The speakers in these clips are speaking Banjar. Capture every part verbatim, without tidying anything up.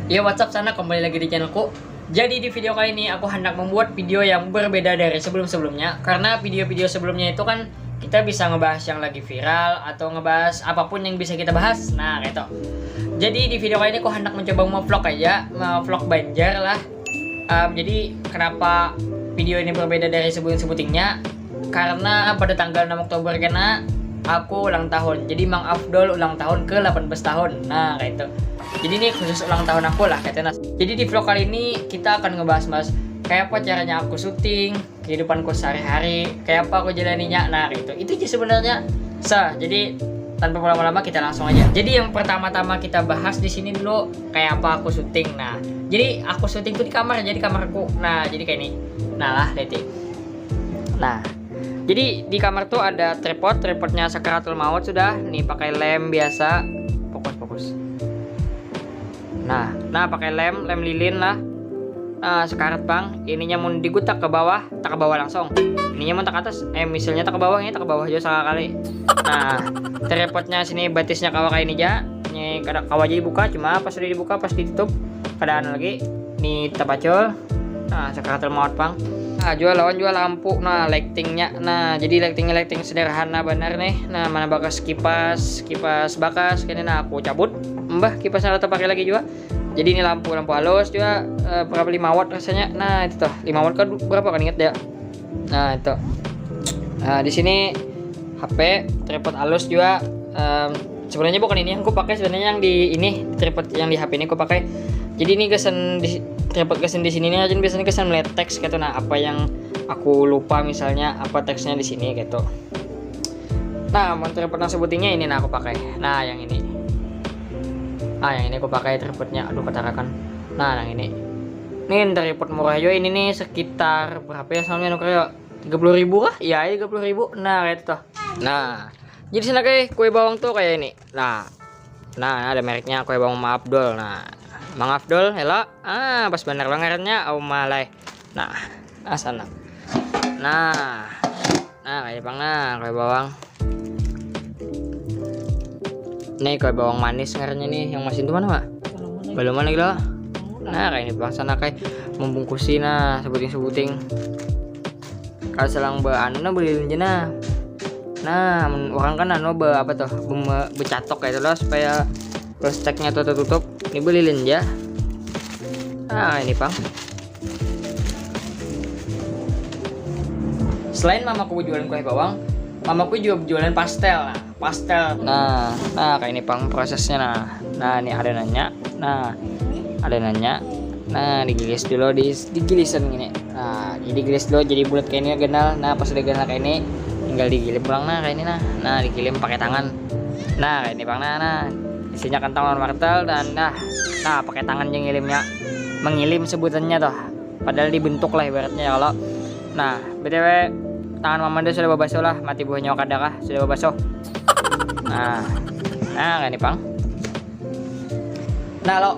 Yo, what's up sanak, kembali lagi di channelku. Jadi di video kali ini aku hendak membuat video yang berbeda dari sebelum-sebelumnya. Karena video-video sebelumnya itu kan kita bisa ngebahas yang lagi viral atau ngebahas apapun yang bisa kita bahas. Nah, gitu. Jadi di video kali ini aku hendak mencoba mau vlog aja, mau vlog Banjar lah. Em, jadi kenapa video ini berbeda dari sebelum-sebelumnya? Karena pada tanggal enam Oktober kena aku ulang tahun. Jadi Mang Afdol ulang tahun ke delapan belas tahun. Nah, kayak itu. Jadi ini khusus ulang tahun aku lah, katanya. Jadi di vlog kali ini kita akan ngebahas-bahas kayak apa caranya aku syuting, kehidupanku sehari-hari, kayak apa aku jalaninya. Nah, kayak itu. Itu aja sebenarnya. Sa, jadi tanpa berlama-lama kita langsung aja. Jadi yang pertama-tama kita bahas di sini dulu kayak apa aku syuting. Nah, jadi aku syuting tuh di kamar, jadi kamarku. Nah, jadi kayak ini. Nah lah, lihat. Nah, jadi di kamar tuh ada tripod, tripodnya Sakaratul Maut sudah. Nih pakai lem biasa. Fokus, fokus. Nah, nah pakai lem, lem lilin lah. Nah, sekarat pang, ininya mun digutak ke bawah, tak ke bawah langsung. Ininya mun tak atas, eh misalnya tak ke bawah, ini tak ke bawah juga sekali. Nah, tripodnya sini batisnya kawa kayak ini aja. Ini kada kawa aja dibuka, cuma pas sudah dibuka, pas ditutup, keadaan lagi. Ini tapacul. Nah, Sakaratul Maut pang. Nah, jual lawan jual lampu. Nah, lightingnya. Nah, jadi lightingnya lighting sederhana benar nih. Nah, mana bakas kipas, kipas bakas kini. Nah, aku cabut. Mbah, kipasnya tetap pakai lagi juga. Jadi ini lampu, lampu halus juga, eh, berapa, lima watt rasanya. Nah, itu tuh, lima watt kan berapa kan, ingat ya? Nah, itu. Nah, di sini H P, tripod halus juga. Em, sebenarnya bukan ini yang aku pakai, sebenarnya yang di ini, tripod yang di H P ini aku pakai. Jadi ini gasan di tripod gasan di sini nih, aja biasanya gasan melihat teks gitu. Nah, apa yang aku lupa misalnya apa teksnya di sini gitu. Nah, mun tripod yang sebutingnya ini, nah, aku pakai. Nah, yang ini. Ah, yang ini aku pakai tripodnya. Aduh, ketarakan. Nah, yang ini. Ini tripod murah juga ini nih, sekitar berapa ya soalnya, nuker ya? Tiga puluh ribu kah? Iya, tiga puluh ribu. Nah, kayak itu tuh. Nah, jadi sana kayak kue bawang tuh kayak ini. Nah, nah, ada mereknya, kue bawang Mang Afdol. Nah, Mang Afdol, hello. Ah, pas bener lah ngarannya, oh malai. Nah, ah sana. Nah, nah kayak pang nah, kue bawang. Nih kue bawang manis ngarannya nih, yang masin tuh mana, Mak? Belum mana gitu. Nah, kayak ini pang sana kayak membungkusi nah, sebuting-sebuting. Kalau selang be anu nah, beli aja nah. Nah, mun orang kan anu be apa tuh? Beme-, becatok kayak itu loh supaya plastiknya tuh tertutup. Ini beli aja. Nah, ini pang. Selain mamaku jualan kue bawang, mamaku juga jualan pastel. Nah, pastel. Nah, nah kayak ini pang prosesnya nah. Nah, ini adonannya. Nah, adonannya. Nah, digilis dulu, di digilisan gini. Nah, jadi digilis dulu jadi bulat kayak ini, ganal. Nah, pas udah ganal kayak ini, tinggal digilim pulang nah kayak ini nah. Nah, digilim pakai tangan. Nah, kayak ini pang nah, nah. Isinya kentang lawan wortel dan nah, nah pakai tangan yang ngilimnya. Mengilim sebutannya tuh. Padahal dibentuk lah ibaratnya ya kalau. Nah, B T W tangan Mamanda sudah babasuh lah, mati buahnya kada kah, sudah babasuh. Nah, nah kayak ini pang. Nah, lo,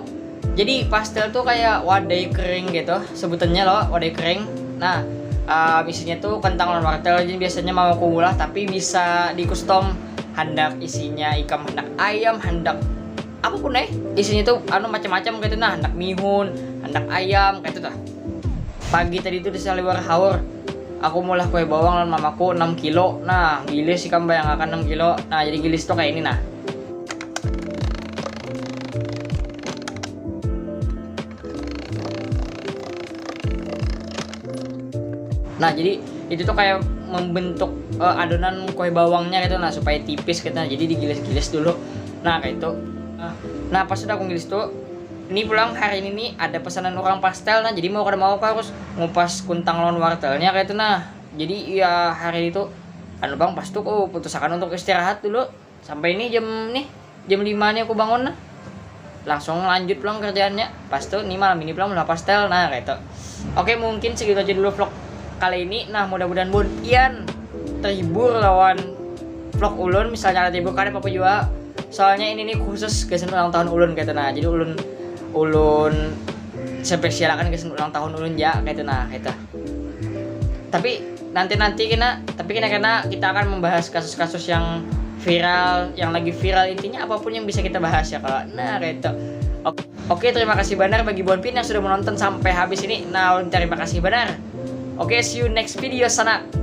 jadi pastel tuh kayak wadai kering gitu sebutannya lo, wadai kering. Nah, em, isinya tuh kentang lawan wortel, jadi biasanya mau aku ngulah tapi bisa di custom, handak isinya ikam, handak ayam, handak apapun eh, isinya tuh anu macam-macam gitu nah, handak mihun, handak ayam kayak itu tuh. Pagi tadi tuh di saliwar haur, aku mulah kue bawang lawan mamaku enam kilo. Nah, gilis ikam bayangkan enam kilo. Nah, jadi gilis tuh kayak ini nah. Nah, jadi itu tuh kayak membentuk eh, adonan kue bawangnya gitu nah, supaya tipis gitu nah. Jadi digilis-gilis dulu. Nah, kayak itu. Nah, nah, pas sudah aku gilis tuh, ini pulang hari ini nih ada pesanan orang pastel nah, jadi mau kada mau aku harus ngupas kuntang lawan wortelnya kayak itu nah. Jadi ya hari itu anu bang, pas tuh aku putusakan untuk istirahat dulu. Sampai ini jam nih, jam lima nih aku bangun nah. Langsung lanjut pulang kerjaannya. Pas tuh nih malam ini pulang ulah pastel nah kayak itu. Oke, mungkin segitu aja dulu vlog kali ini. Nah, mudah-mudahan bun pian terhibur lawan vlog ulun. Misalnya ada terhibur kada apa-apa juga. Soalnya ini nih khusus gasan ulang tahun ulun kayak itu nah. Jadi ulun, ulun spesialakan gasan ulang tahun ulun ya kayak itu nah, kayak itu. Tapi nanti-nanti kena, tapi kena-kena kita akan membahas kasus-kasus yang viral, yang lagi viral, intinya apapun yang bisa kita bahas ya kalau. Nah, kayak itu. Oke, terima kasih banar bagi buhan pian yang sudah menonton sampai habis ini. Nah, terima kasih banar. Oke, see you next video, sanak.